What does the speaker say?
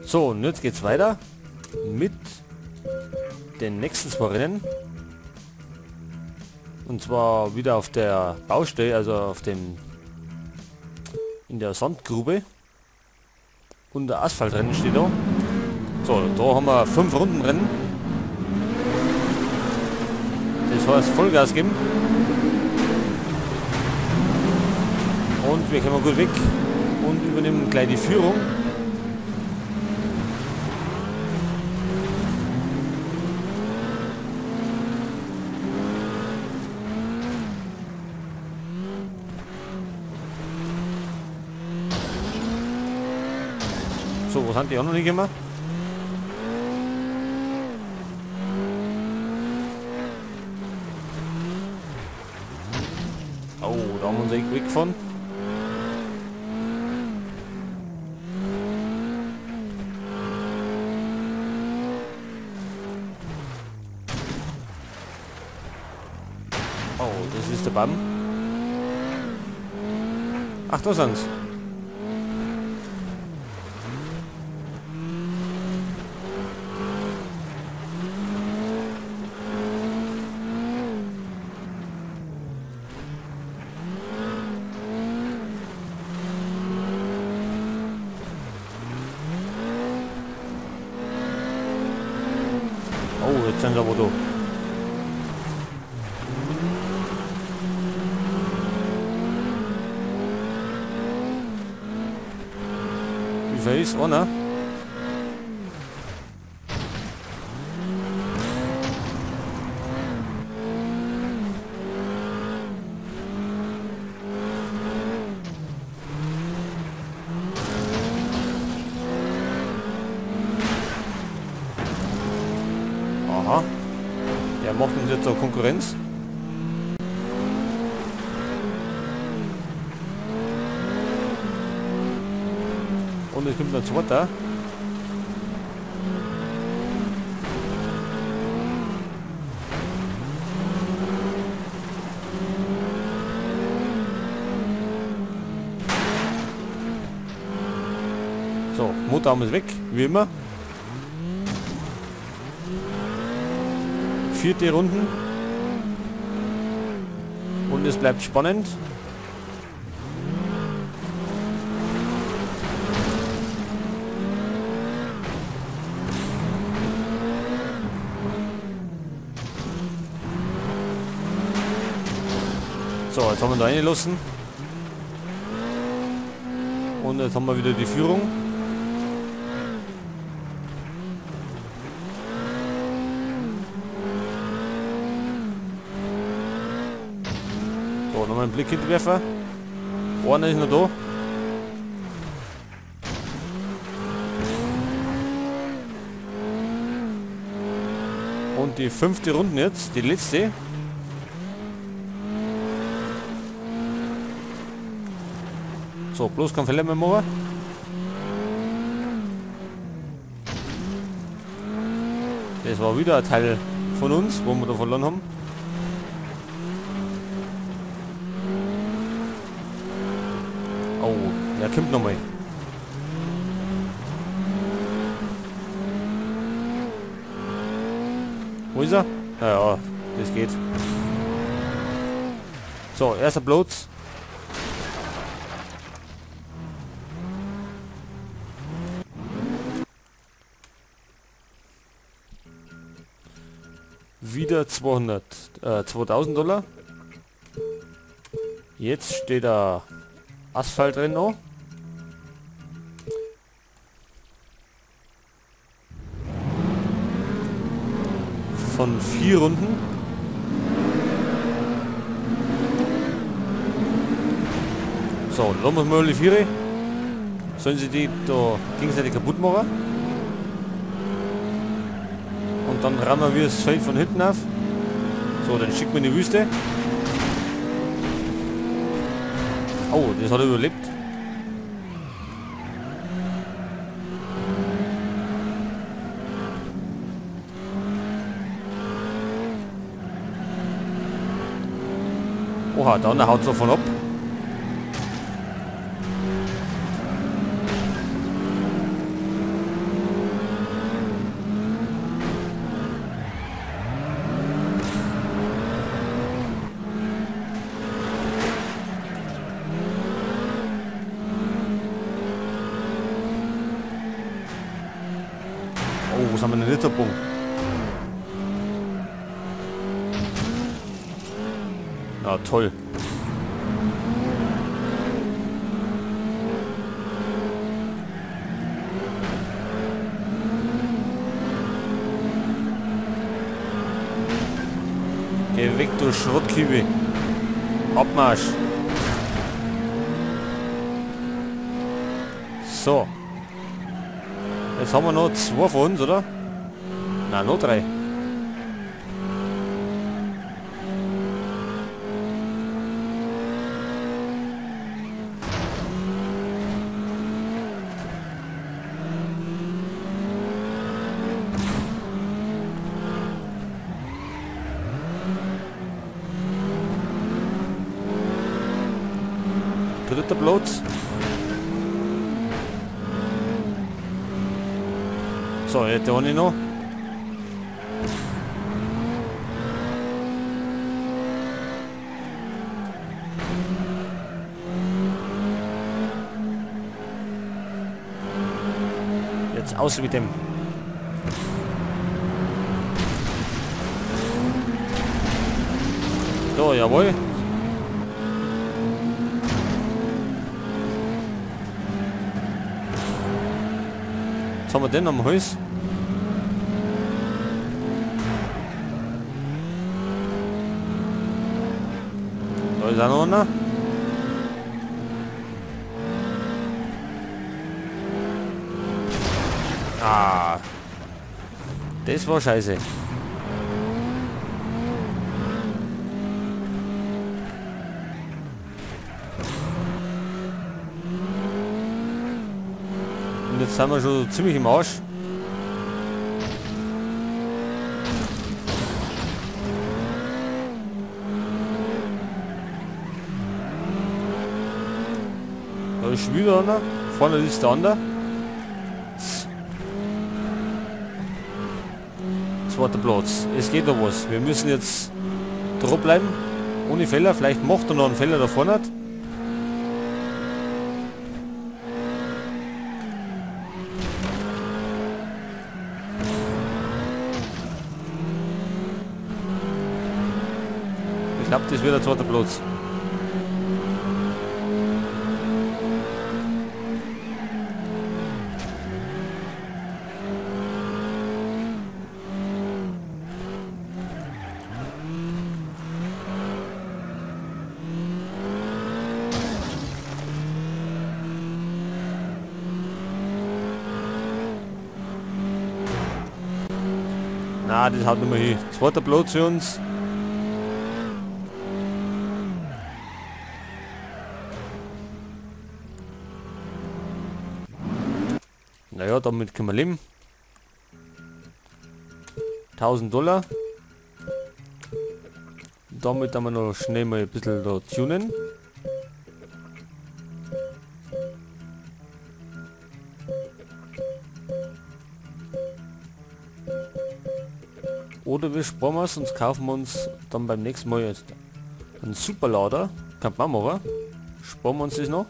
So, und jetzt geht's weiter mit den nächsten zwei Rennen. Und zwar wieder auf der Baustelle, also auf dem in der Sandgrube. Und der Asphaltrennen steht da. So, da haben wir 5 Runden Rennen. Das heißt Vollgas geben. Und wir kommen gut weg und übernehmen gleich die Führung. So, wo sind die auch noch nicht immer? Oh, da haben wir uns echt weggefahren. Oh, das ist der Bam. Ach, da sind's. Oh, jetzt sind sie aber da. Wie viel ist einer? Aha. Der macht uns jetzt auch Konkurrenz. Und es kommt noch ein zweiter. So, Motorraum ist weg, wie immer. 4. Runden. Und es bleibt spannend. So, jetzt haben wir da reingelassen. Und jetzt haben wir wieder die Führung. So, nochmal einen Blick hinwerfen. Einer ist noch da. Und die 5. Runde jetzt, die letzte. So, bloß kein Fehler mehr machen. Das war wieder ein Teil von uns, wo wir da verloren haben. Oh, der kommt nochmal. Wo ist er? Naja, das geht. So, erster Platz. Wieder 2000 Dollar. Jetzt steht da Asphaltrennen noch. Von 4 Runden. So, lassen wir mal die 4. Sollen sie die da gegenseitig kaputt machen? Und dann rammen wir das Feld von hinten auf. So, dann schicken wir in die Wüste. Oh, das hat er überlebt. Oha, da haut es davon ab. Oh, was haben wir denn nicht abgebogen? Na toll. Geh weg, du Schrottkübe. Abmarsch. So. Jetzt haben wir noch 2 von uns, oder? Nein, noch 3. Dritter Platz. So, jetzt habe ich noch. Jetzt aus mit dem. So, jawohl. Was haben wir denn am Hals? Da ist auch noch einer. Ah. Das war scheiße. Und jetzt sind wir schon ziemlich im Arsch. Da ist wieder einer. Vorne ist der andere. Zweiter Platz. Es geht noch was. Wir müssen jetzt drauf bleiben. Ohne Fehler. Vielleicht macht er noch einen Fehler da vorne. Ich glaube, das wird der zweite Platz. Na, das haut nicht mehr hin. Zweiter Platz für uns. Naja, damit können wir leben. 1000 Dollar. Damit haben wir noch schnell mal ein bisschen da tunen. Oder wir sparen es und kaufen uns dann beim nächsten Mal jetzt einen Superlader. Kann man machen. Sparen wir uns das noch.